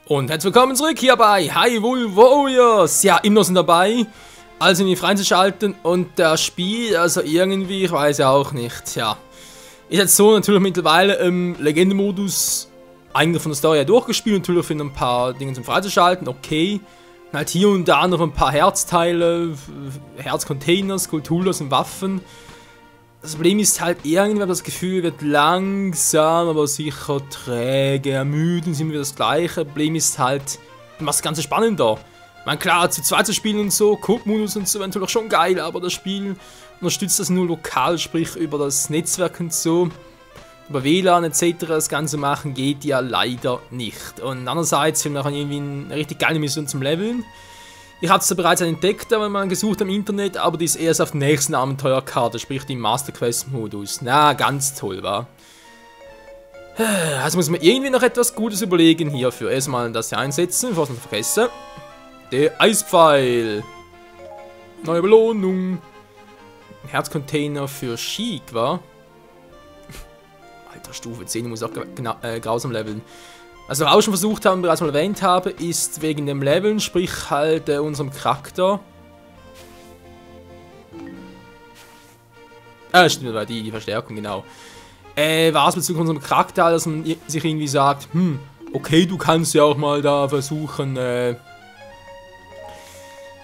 Und herzlich willkommen zurück hier bei Hyrule Warriors. Ja, immer noch sind dabei, also mich freizuschalten und das Spiel, also irgendwie, ich weiß ja auch nicht, ja. Ist jetzt so natürlich mittlerweile im Legendemodus eigentlich von der Story her durchgespielt, natürlich für ein paar Dinge zum freizuschalten, okay. Und halt hier und da noch ein paar Herzteile, Herzcontainer, Skulpturen und Waffen. Das Problem ist halt irgendwie, das Gefühl wird langsam, aber sicher träge, ermüdend, sind wir das gleiche. Problem ist halt, macht das Ganze spannender. Ich meine, klar, zu zweit zu spielen und so, Coop-Modus und so, wäre natürlich schon geil, aber das Spiel unterstützt das nur lokal, sprich über das Netzwerk und so. Über WLAN etc. das Ganze machen geht ja leider nicht. Und andererseits fehlt mir auch irgendwie eine richtig geile Mission zum Leveln. Ich habe es ja bereits entdeckt, wenn man gesucht im Internet, aber die ist erst auf der nächsten Abenteuerkarte, sprich die Master Quest Modus. Na, ganz toll, wa? Also muss man irgendwie noch etwas Gutes überlegen hierfür. Erstmal das hier einsetzen, bevor ich es noch vergesse. Der Eispfeil. Neue Belohnung. Ein Herzcontainer für Sheik, wa? Alter, Stufe 10, muss auch grausam leveln. Was wir auch schon versucht haben, bereits mal erwähnt habe, ist wegen dem Leveln, sprich halt unserem Charakter. Stimmt, war die Verstärkung, genau. War es bezüglich unserem Charakter, dass man sich irgendwie sagt, okay, du kannst ja auch mal da versuchen,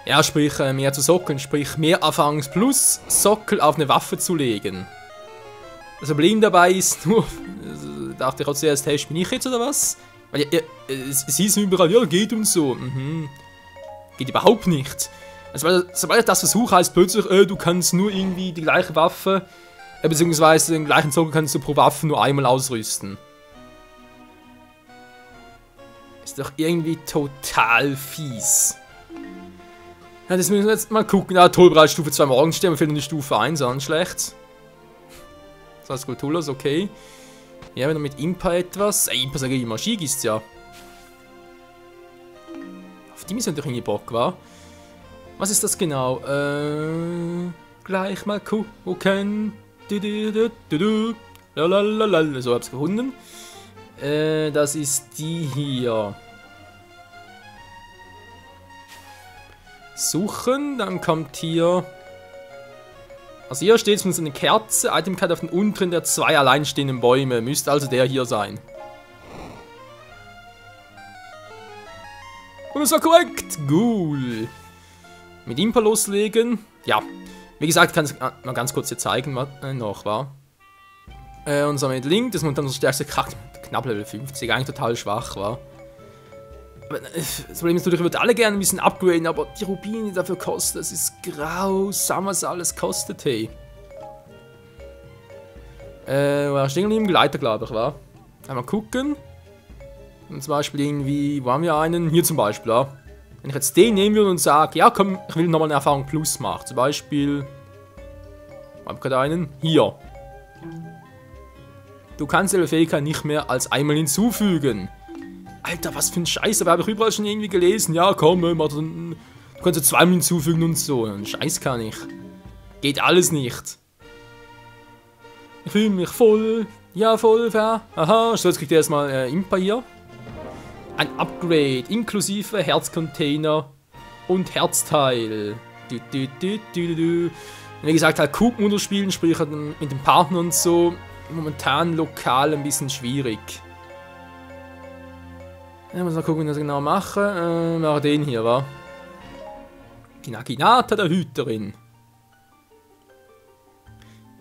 ja, sprich, mehr zu sockeln, sprich, mehr Erfahrungs plus Sockel auf eine Waffe zu legen. Das Problem dabei ist nur, dachte ich auch zuerst, hey, bin ich jetzt oder was? Weil es hieß überall, ja, geht und so. Geht überhaupt nicht. Also, sobald ich das versuche, heißt plötzlich, du kannst nur irgendwie die gleiche Waffe, beziehungsweise den gleichen Sockel kannst du pro Waffe nur einmal ausrüsten. Ist doch irgendwie total fies. Ja, das müssen wir jetzt mal gucken. Ja, toll, bereits Stufe 2 Morgenstern, fehlt nur die Stufe 1 an, schlecht. Das heißt, Skulpturas, okay. Ja, wenn er mit Impa etwas. Impa sage ich immer, Sheik ist ja. Auf die Mission doch irgendwie Bock, war. Was ist das genau? Gleich mal gucken. Lalalala. So, hab's gefunden. Das ist die hier. Suchen, dann kommt hier. Also hier steht es eine Kerze, Itemkarte auf den unteren der 2 alleinstehenden Bäume. Müsste also der hier sein. Und das war korrekt. Cool. Mit Impa loslegen. Ja. Wie gesagt, kann ich mal ganz kurz hier zeigen, was noch war. Unser mit Link, das ist momentan unser stärkste Charakter. Knapp Level 50, eigentlich total schwach war. Das Problem ist natürlich, ich würde alle gerne ein bisschen upgraden, aber die Rubine, die dafür kosten, das ist grausam, was alles kostet, hey. War stehen geblieben? Gleiter, glaube ich, war. Einmal gucken. Und zum Beispiel irgendwie, wo haben wir einen? Hier zum Beispiel, ja. Wenn ich jetzt den nehmen würde und sage, ja komm, ich will nochmal eine Erfahrung plus machen. Zum Beispiel, ich habe gerade einen, hier. Du kannst die Fähigkeit nicht mehr als einmal hinzufügen. Alter, was für ein Scheiß, aber habe ich überall schon irgendwie gelesen. Ja, komm, du kannst ja zweimal hinzufügen und so. Ein Scheiß kann ich. Geht alles nicht. Ich fühle mich voll. Ja, voll, fair. Aha, so jetzt kriegt ihr erstmal Impa hier. Ein Upgrade, inklusive Herzcontainer und Herzteil. Wie gesagt, halt Coop-Modus spielen, sprich halt mit dem Partner und so. Momentan lokal ein bisschen schwierig. Ich muss mal gucken, was ich genau mache. Mache den hier, wa? Die Naginata der Hüterin.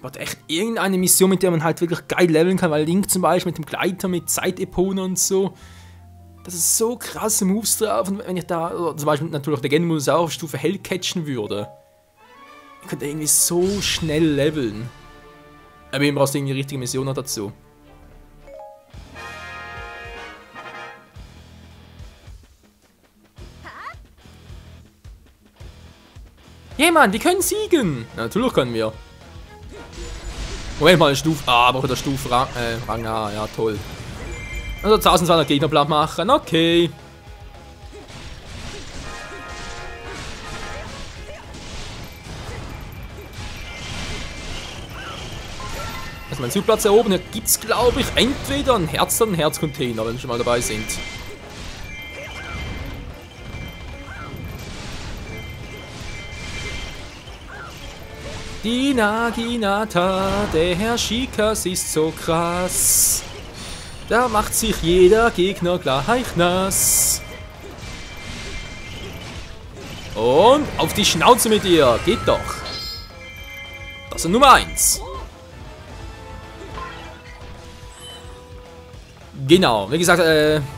Warte, echt irgendeine Mission, mit der man halt wirklich geil leveln kann, weil Link zum Beispiel mit dem Gleiter, mit Zeitepone und so. Das ist so krasse Moves drauf. Und wenn ich da, oder zum Beispiel natürlich der Gen-Modus auch auf Stufe Hell catchen würde. Ich könnte irgendwie so schnell leveln. Aber eben brauchst du irgendwie die richtige Mission noch dazu. Ja, Mann, wir können siegen! Ja, natürlich können wir. Moment mal, eine Stufe. Ah, aber der Stufe Rang A, ja, toll. Also 1200 Gegner platt machen, okay. Also mein Zugplatz hier oben, hier gibt es, glaube ich, entweder ein Herz oder ein Herzcontainer, wenn wir schon mal dabei sind. Die Naginata, der Herr Shikas ist so krass. Da macht sich jeder Gegner gleich nass. Und auf die Schnauze mit dir, geht doch. Das ist Nummer 1. Genau, wie gesagt,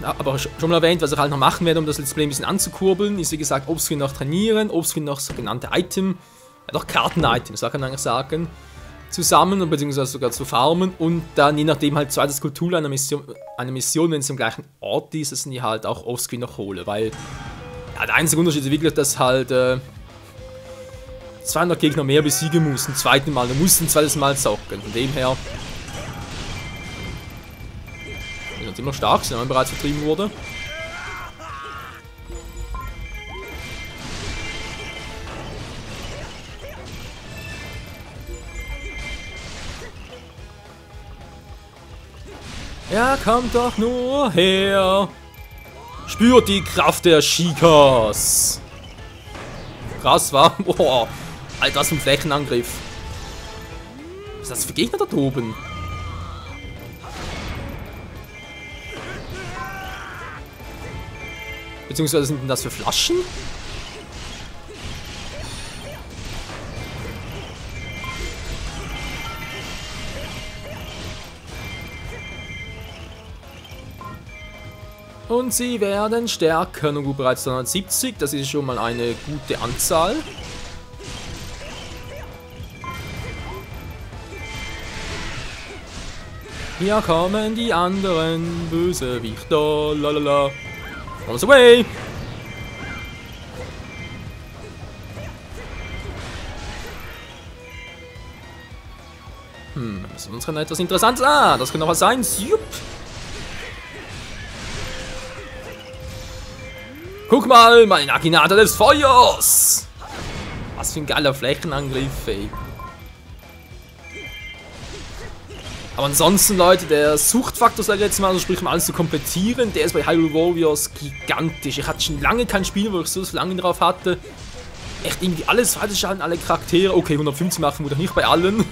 aber schon mal erwähnt, was ich halt noch machen werde, um das Let's Play ein bisschen anzukurbeln, ist wie gesagt, Offscreen noch trainieren, Offscreen noch sogenannte Item, doch Karten-Items, so kann man eigentlich sagen, zusammen, beziehungsweise sogar zu farmen und dann je nachdem halt zweites Kultur eine Mission, wenn es am gleichen Ort ist, dass ich die halt auch Offscreen noch hole, weil ja, der einzige Unterschied ist wirklich, dass halt 200 Gegner mehr besiegen muss, ein zweites Mal, du musst ein zweites Mal zocken, von dem her ist immer stark, wenn man bereits vertrieben wurde. Ja, kommt doch nur her. Spürt die Kraft der Shikas. Krass, war. Boah. Alter, was für ein Flächenangriff. Was ist das für Gegner da oben? Beziehungsweise sind denn das für Flaschen? Und sie werden stärker. Nun gut, bereits 370. Das ist schon mal eine gute Anzahl. Hier kommen die anderen Bösewichter. Lalala. On the way! Was ist unsere etwas Interessantes? Ah, das könnte noch was sein. Jupp. Guck mal, mein Naginata des Feuers! Was für ein geiler Flächenangriff, ey. Aber ansonsten, Leute, der Suchtfaktor, sag ich jetzt mal, also sprich mal alles zu komplettieren, der ist bei Hyrule Warriors gigantisch. Ich hatte schon lange kein Spiel, wo ich so lange drauf hatte. Echt irgendwie alles freizuschalten, alle Charaktere. Okay, 150 machen wir doch nicht bei allen.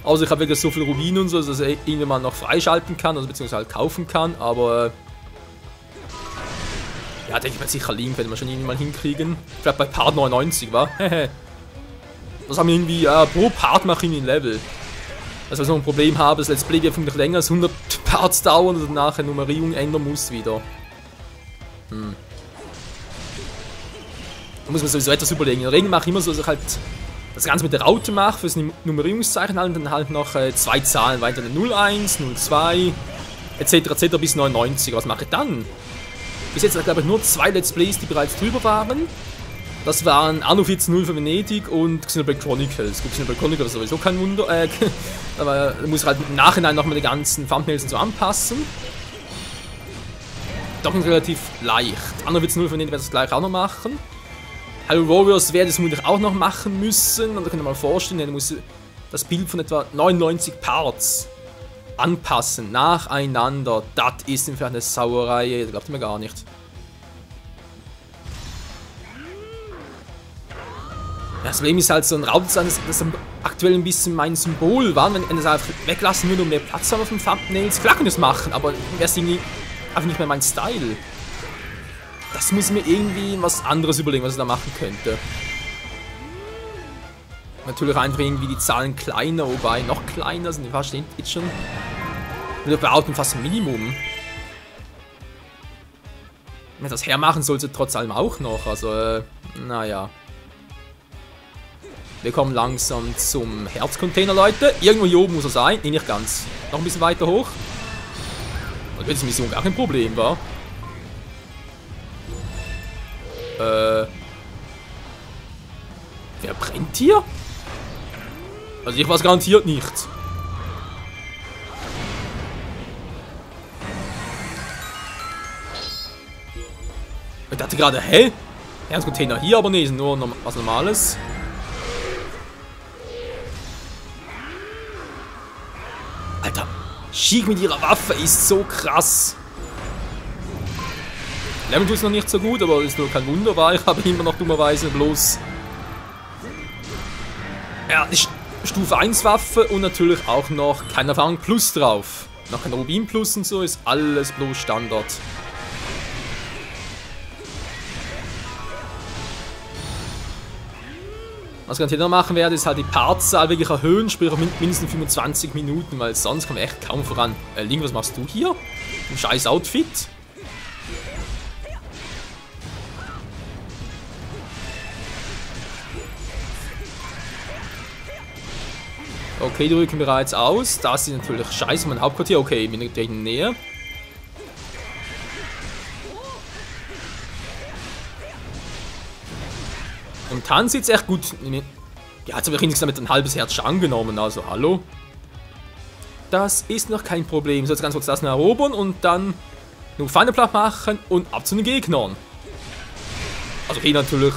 Außer ich habe wirklich so viel Rubine und so, dass ich irgendwann noch freischalten kann, also beziehungsweise halt kaufen kann. Aber ja, denke ich mal sicher lieben, werden wir schon irgendwann mal hinkriegen. Vielleicht bei Part 99, wa? Das haben wir irgendwie, pro Part mache ich ein Level. Also wenn ich noch ein Problem habe, das Let's Play wird vermutlich länger als 100 Parts dauern und danach eine Nummerierung ändern muss wieder. Da muss man sowieso etwas überlegen. In der Regel mache ich immer so, dass ich halt das Ganze mit der Raute mache, für das Nummerierungszeichen halt, und dann halt noch 2 Zahlen, weiter 01, 02, etc. bis 99. Was mache ich dann? Bis jetzt glaube ich nur 2 Let's Plays, die bereits drüber waren. Das waren Anno 14.0 für Venedig und Xenoblade Chronicles. Gut, Xenoblade Chronicles ist sowieso kein Wunder. Aber da muss ich halt im Nachhinein nochmal die ganzen Thumbnails und so anpassen. Doch nicht relativ leicht. Anno 14.0 für Venedig werde ich das gleich auch noch machen. Hyrule Warriors werde ich vermutlich auch noch machen müssen. Und da könnt ihr mal vorstellen, ich muss das Bild von etwa 99 Parts anpassen, nacheinander. Das ist einfach eine Sauerei, das glaubt ihr mir gar nicht. Das Problem ist halt so ein Raubdesign, das aktuell ein bisschen mein Symbol war. Wenn es einfach weglassen würde, um mehr Platz haben auf dem Thumbnails, klar kann ich das machen, aber wäre es irgendwie einfach nicht mehr mein Style. Das muss ich mir irgendwie was anderes überlegen, was ich da machen könnte. Natürlich einfach irgendwie die Zahlen kleiner, wobei noch kleiner sind die fast jetzt schon. Wir behaupten fast ein Minimum. Wenn das hermachen sollte, trotz allem auch noch, also naja. Wir kommen langsam zum Herzcontainer, Leute. Irgendwo hier oben muss er sein. Nee, nicht ganz. Noch ein bisschen weiter hoch. Und wenn die Mission gar kein Problem war. Wer brennt hier? Also ich weiß garantiert nicht. Ich dachte gerade, hä? Herzcontainer hier, aber nee, ist nur was Normales. Alter, Sheik mit ihrer Waffe ist so krass. Level tut es noch nicht so gut, aber das ist nur kein Wunder, weil ich habe immer noch dummerweise bloß... Ja, Stufe 1 Waffe und natürlich auch noch kein Erfahrung Plus drauf. Noch kein Rubin Plus und so, ist alles bloß Standard. Was ich garantiert noch machen werde, ist halt die Partzahl wirklich erhöhen, sprich auf mindestens 25 Minuten, weil sonst kommen wir echt kaum voran. Link, was machst du hier? Ein scheiß Outfit. Okay, die rücken bereits aus. Das ist natürlich scheiße, mein Hauptquartier. Okay, wir treten näher. Und Tan sieht es echt gut. Ja, jetzt habe ich insgesamt ein halbes Herz schon angenommen, also hallo. Das ist noch kein Problem. So, jetzt ganz kurz das noch erobern und dann nur Feinde platt machen und ab zu den Gegnern. Also hier natürlich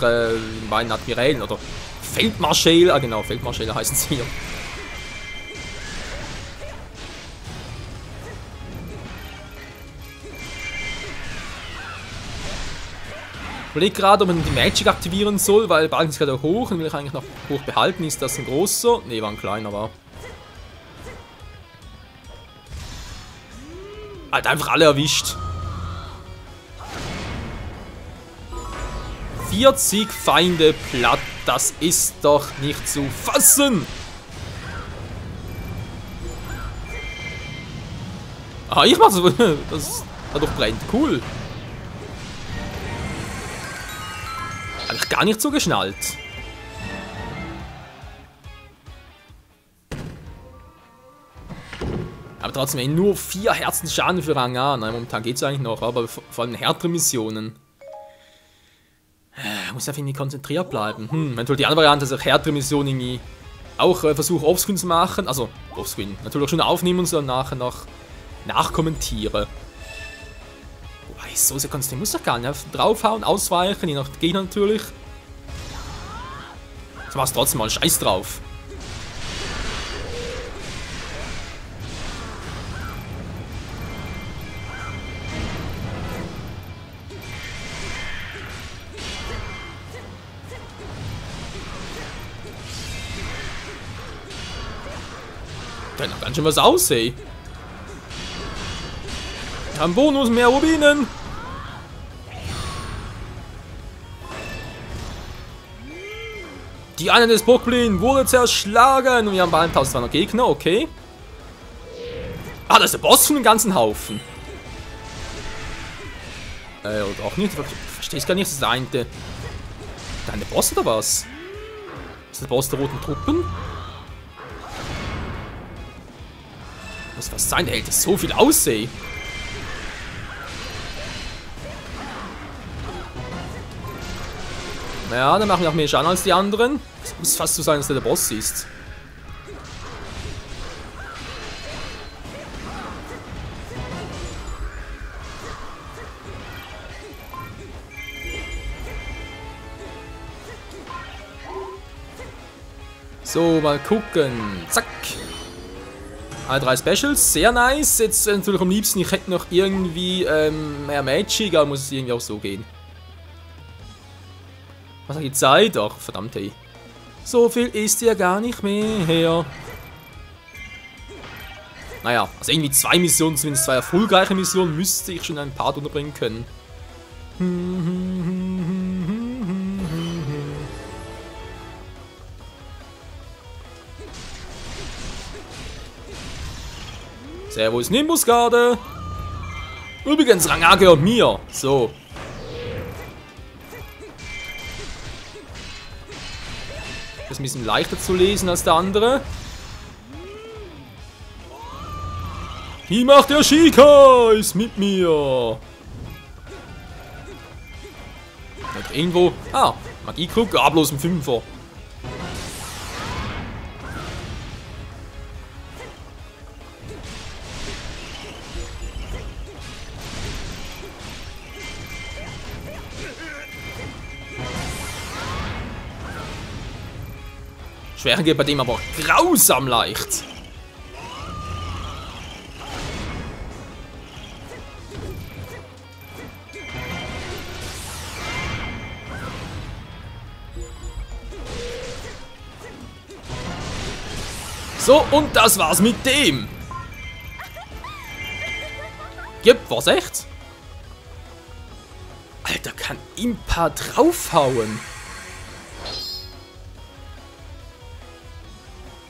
meinen Admirälen oder Feldmarschäle. Ah genau, Feldmarschäle heißen sie hier. Ich überlege gerade, ob man die Magic aktivieren soll, weil Balken ist gerade hoch und will ich eigentlich noch hoch behalten. Ist das ein großer? Ne, war ein kleiner, war. Hat einfach alle erwischt. 40 Feinde platt, das ist doch nicht zu fassen. Ah, ich mach's. Das hat doch brennt. Cool. Habe ich gar nicht so geschnallt. Aber trotzdem nur 4 Herzen Schaden für Rang A. Nein, momentan geht es eigentlich noch, aber vor allem härtere Missionen. Muss einfach irgendwie konzentriert bleiben. Natürlich die andere Variante, dass ich härtere Missionen irgendwie auch versuche offscreen zu machen. Also offscreen. Natürlich auch schon aufnehmen und so nachher noch nachkommentiere. Wobei, so sehr konzentriert muss ich gar nicht. Draufhauen, ausweichen, je nach Gegner natürlich. Du machst trotzdem mal Scheiß drauf. Kann doch ganz schön was aussehen. Wir haben Bonus, mehr Rubinen. Die eine des Bockblin wurde zerschlagen und wir haben bald 1200 Gegner, okay. Ah, das ist der Boss von dem ganzen Haufen. Oder auch nicht, ich verstehe es gar nicht, das ist der eine Boss oder was? Ist der Boss der roten Truppen? Muss was sein, der hält das so viel aussehen. Ja, dann machen wir auch mehr Schaden als die anderen. Es muss fast so sein, dass der Boss ist. So, mal gucken. Zack. Alle 3 Specials, sehr nice. Jetzt natürlich am liebsten, ich hätte noch irgendwie mehr Magic, aber muss es irgendwie auch so gehen. Was hat die Zeit? Ach, verdammt, ey. So viel ist ja gar nicht mehr. Naja, also irgendwie 2 Missionen, zumindest 2 erfolgreiche Missionen, müsste ich schon einen Part unterbringen können. Servus Nimbusgarde. Übrigens, Rang A gehört mir. So. Das ist ein bisschen leichter zu lesen als der andere. Die Macht der Sheikah ist mit mir. Und irgendwo. Ah, Magiekrug. Ah, bloß ein 5er. Schweren geht bei dem aber grausam leicht. So, und das war's mit dem. Gib, was echt? Alter, kann Impa draufhauen.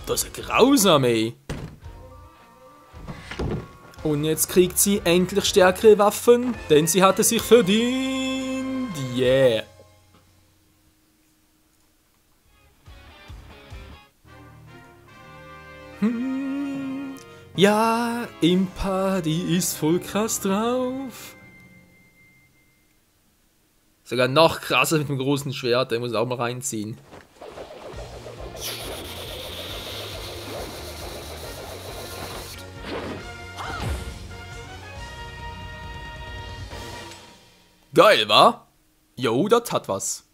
Das ist ja grausam, ey. Und jetzt kriegt sie endlich stärkere Waffen, denn sie hatte sich verdient. Yeah. Ja, Impa, die ist voll krass drauf. Sogar noch krasser mit dem großen Schwert, der muss auch mal reinziehen. Geil, wa? Jo, das hat was.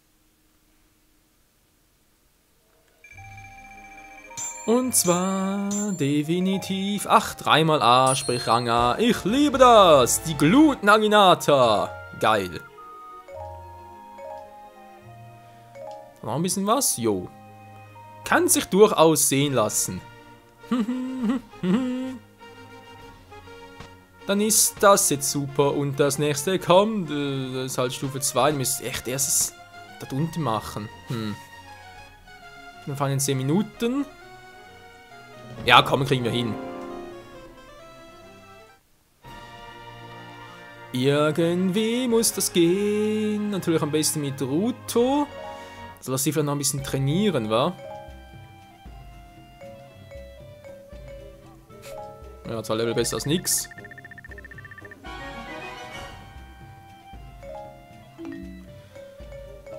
Und zwar definitiv 3 mal A, sprich Rang A. Ich liebe das! Die Glut-Naginata. Geil. Noch ein bisschen was? Jo. Kann sich durchaus sehen lassen. Dann ist das jetzt super und das nächste kommt. Das ist halt Stufe 2. Wir müssen echt erstes da unten machen. Wir fangen in 10 Minuten. Ja, komm, kriegen wir hin. Irgendwie muss das gehen. Natürlich am besten mit Ruto. Also lass sie vielleicht noch ein bisschen trainieren, wa? Ja, 2 Level besser als nix.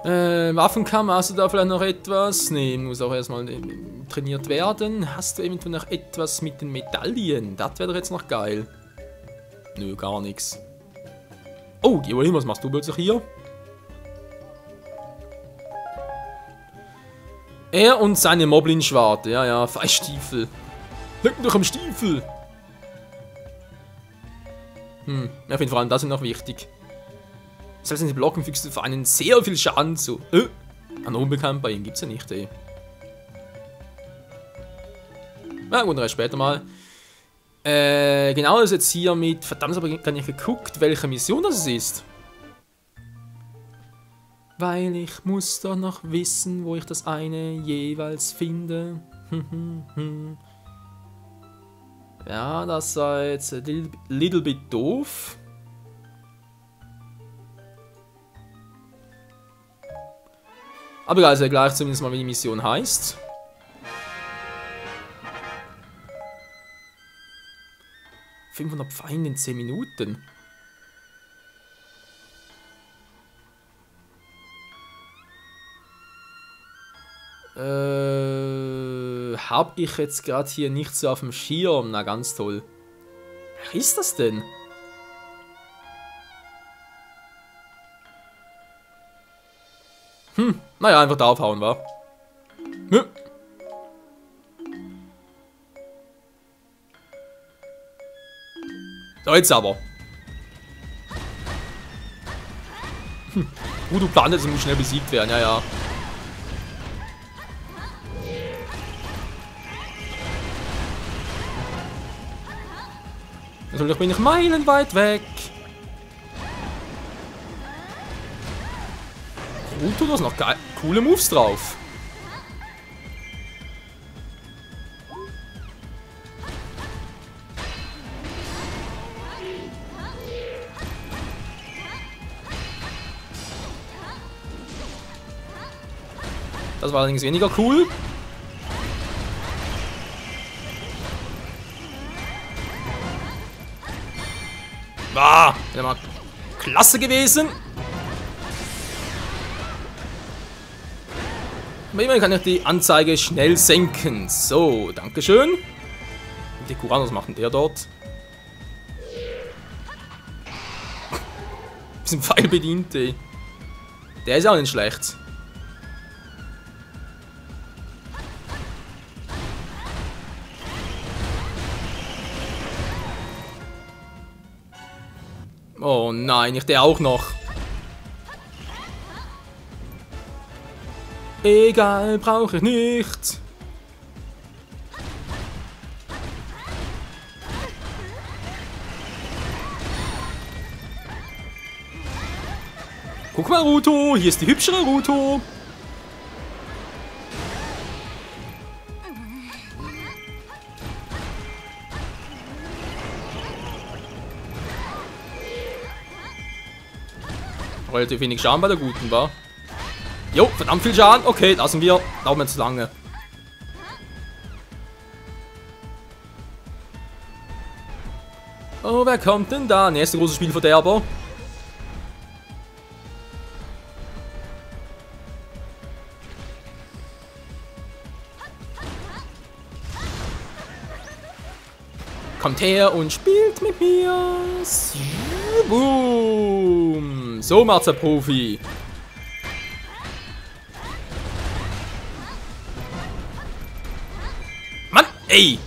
Waffenkammer, hast du da vielleicht noch etwas? Ne, muss auch erstmal trainiert werden. Hast du eventuell noch etwas mit den Medaillen? Das wäre doch jetzt noch geil. Nö, gar nichts. Oh, Joel, was machst du plötzlich hier? Er und seine Moblin-Schwarte. Ja, ja, Feistiefel. Leck mich doch am Stiefel. Ich finde vor allem das ist noch wichtig. Selbst in den Blocken fügst du für einen sehr viel Schaden zu. Ein Unbekannt bei ihm gibt's ja nicht, ey. Na gut, dann später mal. Genau das jetzt hier mit. Verdammt, aber gar nicht geguckt, welche Mission das ist. Weil ich muss doch noch wissen, wo ich das eine jeweils finde. Ja, das war jetzt ein little bit doof. Aber egal, also gleich zumindest mal, wie die Mission heißt. ...500 Feinde in 10 Minuten. Hab ich jetzt gerade hier nicht so auf dem Schirm. Na, ganz toll. Wer ist das denn? Naja, einfach draufhauen, wa? So, jetzt aber. Du planst, es muss schnell besiegt werden, ja, ja. Natürlich bin ich meilenweit weg. Du hast noch coole Moves drauf. Das war allerdings weniger cool. Wäre mal klasse gewesen. Aber immerhin kann ich die Anzeige schnell senken. So, dankeschön. Und die Kuran, was macht denn der dort? Bisschen Pfeil bedient, ey. Der ist auch nicht schlecht. Oh nein, nicht der auch noch. Egal, brauche ich nicht. Guck mal, Ruto, hier ist die hübschere Ruto. Relativ wenig Schaden bei der Guten, war. Jo, verdammt viel Schaden. Okay, lassen wir. Dauert mir zu lange. Oh, wer kommt denn da? Nächste große Spielverderber. Kommt her und spielt mit mir. Boom. So macht's der Profi. Mann, ey.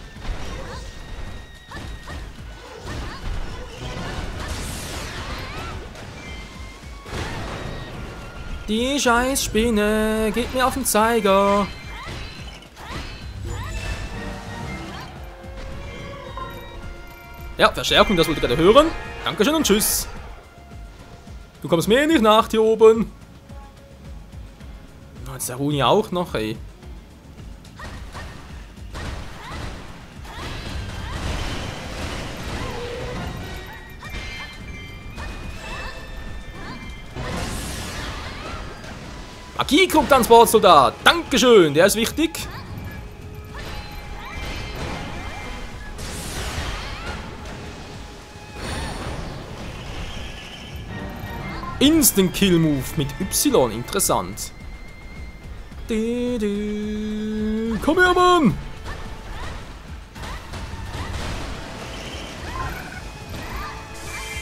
Die Scheißspinne geht mir auf den Zeiger. Ja, Verstärkung, das wollte ich gerade hören. Dankeschön und tschüss. Du kommst mir nicht nach hier oben. Oh, jetzt der Runi auch noch, ey. Magie-Transportsoldat. Dankeschön, der ist wichtig. Instant Kill Move mit Y, interessant. Komm her, Mann!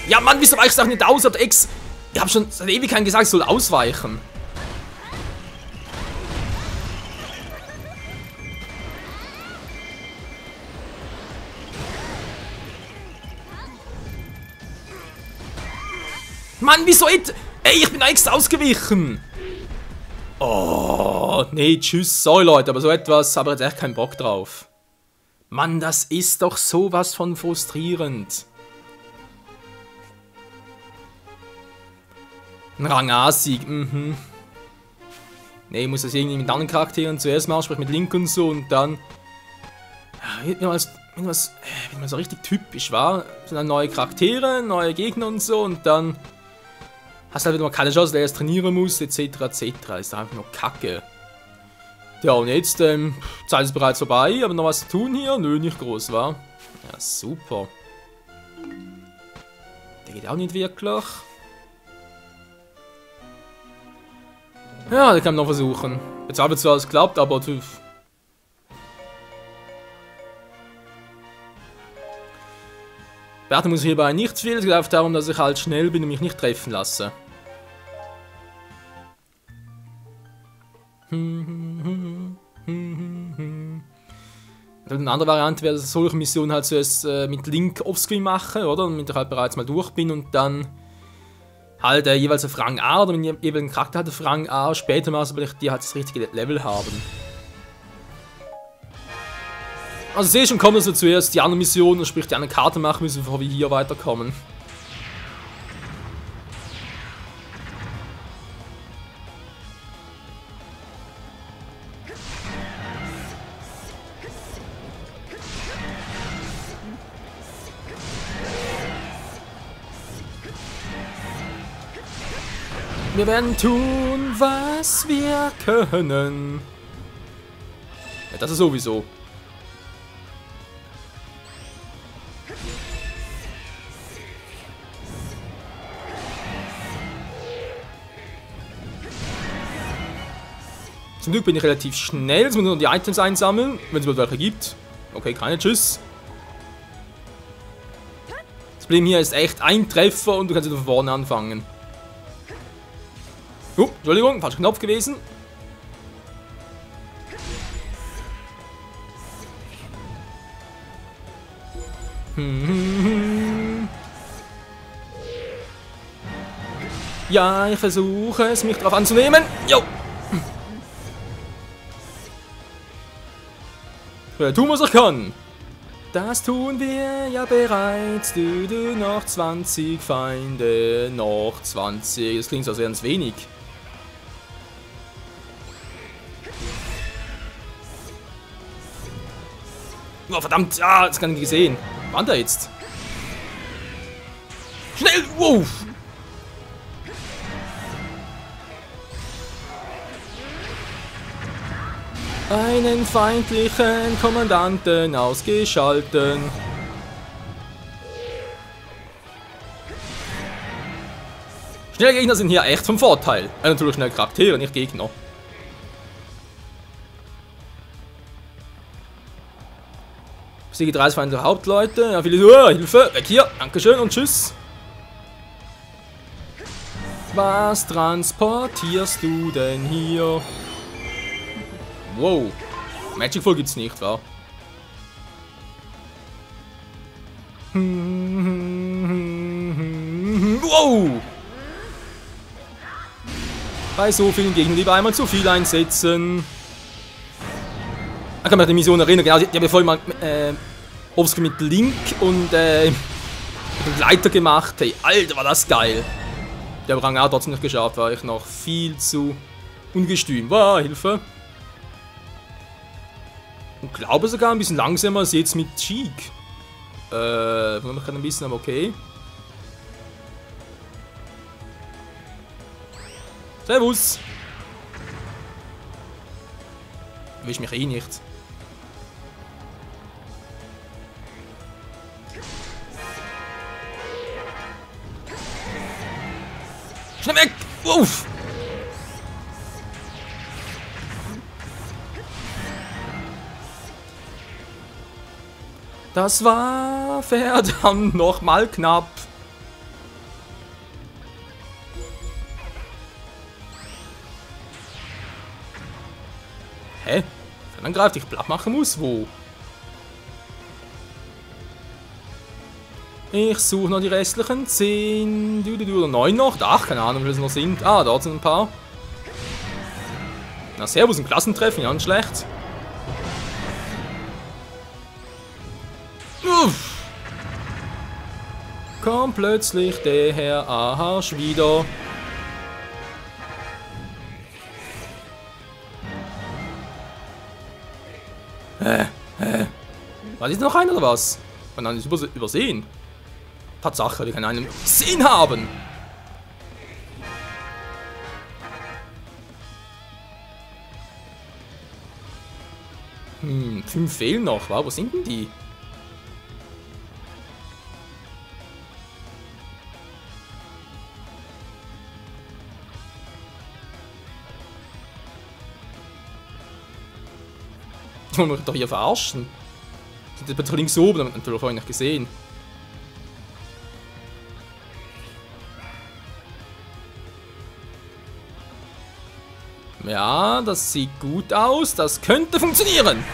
Ja, Mann, wieso weichst du auch nicht aus, oder Ex? Ich hab schon seit Ewigkeiten gesagt, ich soll ausweichen. Mann, wieso jetzt? Ey, ich bin extra ausgewichen. Oh, nee, tschüss. Sorry, Leute, aber so etwas habe ich jetzt echt keinen Bock drauf. Mann, das ist doch sowas von frustrierend. Ein Rang A-Sieg, Nee, ich muss das irgendwie mit anderen Charakteren zuerst machen, sprich mit Link und so und dann... Ja, wenn was so richtig typisch war, sind dann neue Charaktere, neue Gegner und so und dann... Hast halt wieder mal keine Chance, der erst trainieren muss, etc. etc. Das ist einfach nur Kacke. Ja, und jetzt, Zeit ist bereits vorbei, aber noch was zu tun hier? Nö, nicht groß, wa? Ja, super. Der geht auch nicht wirklich. Ja, den kann man noch versuchen. Jetzt habe ich zwar alles geklappt, aber... Beachten muss hierbei nicht viel, es geht einfach darum, dass ich halt schnell bin und mich nicht treffen lasse. Eine andere Variante wäre, dass ich solche Missionen halt zuerst mit Link offscreen mache, oder? Damit ich halt bereits mal durch bin und dann halt jeweils auf Rang A oder wenn jeweils ein Charakter halt auf Rang A später mal, sobald ich die halt das richtige Level haben. Also sehe schon, kommen, dass wir zuerst die anderen Missionen, sprich die anderen Karten machen müssen, bevor wir hier weiterkommen. Wir werden tun, was wir können. Ja, das ist sowieso. Zum Glück bin ich relativ schnell, jetzt muss ich nur die Items einsammeln, wenn es überhaupt welche gibt. Okay, keine, tschüss. Das Problem hier ist echt ein Treffer und du kannst wieder von vorne anfangen. Entschuldigung, falscher Knopf gewesen. Ja, ich versuche es, mich drauf anzunehmen. Jo. Tun, was ich kann. Das tun wir ja bereits. Du, noch 20 Feinde, noch 20. Das klingt so, als wären es wenig. Oh, verdammt, ah, das kann ich nicht gesehen. Wann da jetzt? Schnell, wow! Einen feindlichen Kommandanten ausgeschalten. Schnelle Gegner sind hier echt vom Vorteil. Natürlich schnell Charaktere, nicht Gegner. Besiege 30 feindliche Hauptleute. Ja, viele Hilfe. Weg hier. Dankeschön und tschüss. Was transportierst du denn hier? Wow. Magic Fall gibt's nicht, wa? Wow. Bei so vielen Gegnern lieber einmal zu viel einsetzen. Ich kann mich an die Mission erinnern, genau, die habe ich vorhin mal offscreen mit Link und Leiter gemacht. Hey, Alter, war das geil. Der habe Rang auch trotzdem nicht geschafft, weil ich noch viel zu ungestüm war. Hilfe. Und glaube sogar ein bisschen langsamer als jetzt mit Cheek. Wundert mich gerade ein bisschen, aber okay. Servus. Wisch mich eh nicht. Schnell weg! Uff! Das war verdammt nochmal knapp. Hä? Dann greift dich platt machen muss? Wo? Ich suche noch die restlichen 10. Oder 9 noch? 8, keine Ahnung, wie es noch sind. Ah, dort sind ein paar. Na, servus, ein Klassentreffen, ja, nicht schlecht. Uff. Kommt plötzlich der Herr Aharsch wieder. War das noch einer oder was? Und dann ist übersehen. Tatsache, die kann einen gesehen haben. 5 fehlen noch. Wow, wo sind denn die? Die wollen mich doch hier verarschen. Sind die bitte links oben? Natürlich vorhin nicht gesehen. Ja, das sieht gut aus. Das könnte funktionieren.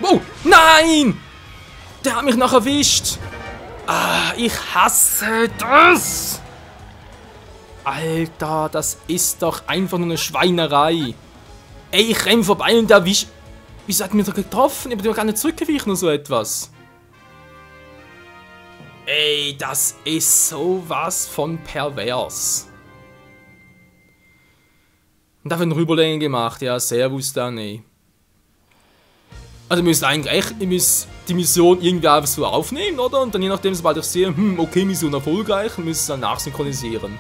Wow, nein! Der hat mich noch erwischt. Ah, ich hasse das. Alter, das ist doch einfach nur eine Schweinerei. Ey, ich renn vorbei und der erwischt. Wieso hat mich doch getroffen? Ich bin doch gar nicht zurückgewichen oder so etwas. Ey, das ist sowas von pervers. Und dafür eine Rüberlänge gemacht. Ja, servus dann, ey. Also ihr müsst eigentlich echt, ihr müsst die Mission irgendwie einfach so aufnehmen, oder? Und dann je nachdem, sobald ich sehe, okay, Mission erfolgreich, müsst ihr es dann nachsynchronisieren.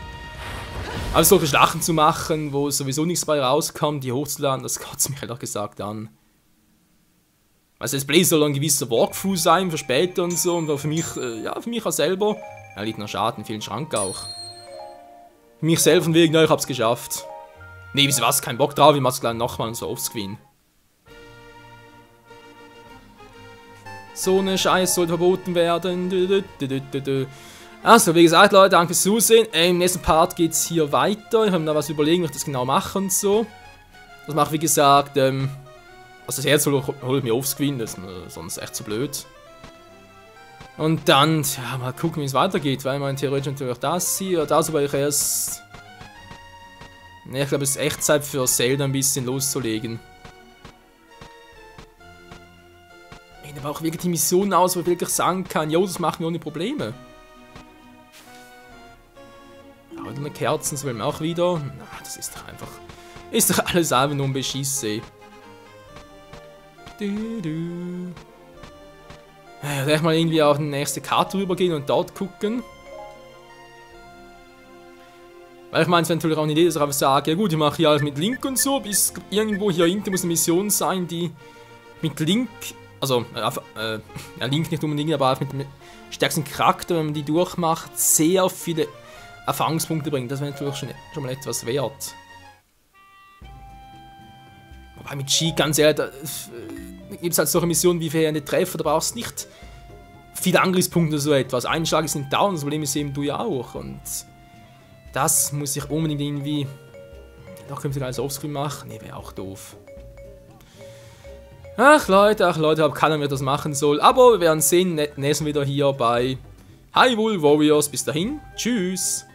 Aber solche Schlachten zu machen, wo sowieso nichts bei rauskommt, die hochzuladen, das kotzt mich ehrlich gesagt an. Also das Play soll ein gewisser Walkthrough sein für später und so, und für mich, ja, für mich auch selber, ja, liegt noch Schaden, vielen Schrank auch. Für mich selber von wegen, ja, ich hab's geschafft. Nee, wisst ihr was, kein Bock drauf, ich mach's gleich nochmal und so offscreen. So eine Scheiße sollte verboten werden. Also, wie gesagt, Leute, danke fürs Zusehen. Im nächsten Part geht es hier weiter. Ich habe mir da was überlegen, wie ich das genau mache und so. Das mache ich, wie gesagt, also das Herz hole ich mir offscreen, das ist sonst echt zu blöd. Und dann, ja, mal gucken, wie es weitergeht, weil man theoretisch natürlich das hier, oder das, weil ich erst Ne, ich glaube, es ist echt Zeit für Zelda ein bisschen loszulegen. Ich aber auch wirklich die Missionen aus, wo ich wirklich sagen kann, jo, das machen wir ohne Probleme. Aber eine Kerzen, so will man auch wieder. Na, das ist doch einfach. Ist doch alles einfach nur ein Beschisse. Ja, gleich mal irgendwie auf die nächste Karte rübergehen und dort gucken. Weil ich meine, es wäre natürlich auch eine Idee, dass ich einfach sage, ja gut, ich mache hier alles mit Link und so, bis irgendwo hier hinten muss eine Mission sein, die mit Link, also, ja, Link nicht unbedingt, aber auch mit dem stärksten Charakter, wenn man die durchmacht, sehr viele Erfahrungspunkte bringt. Das wäre natürlich schon mal etwas wert. Wobei mit G, ganz ehrlich, da gibt es halt solche Missionen wie verheerende Treffer, da brauchst du nicht viele Angriffspunkte oder so etwas. Einschläge sind down, das Problem ist eben du ja auch. Und das muss ich unbedingt irgendwie. Da könnte ich alles offscreen machen. Ne, wäre auch doof. Ach Leute, hab keiner mehr das machen soll. Aber wir werden sehen, nächstes wieder hier bei Hyrule Warriors. Bis dahin, tschüss.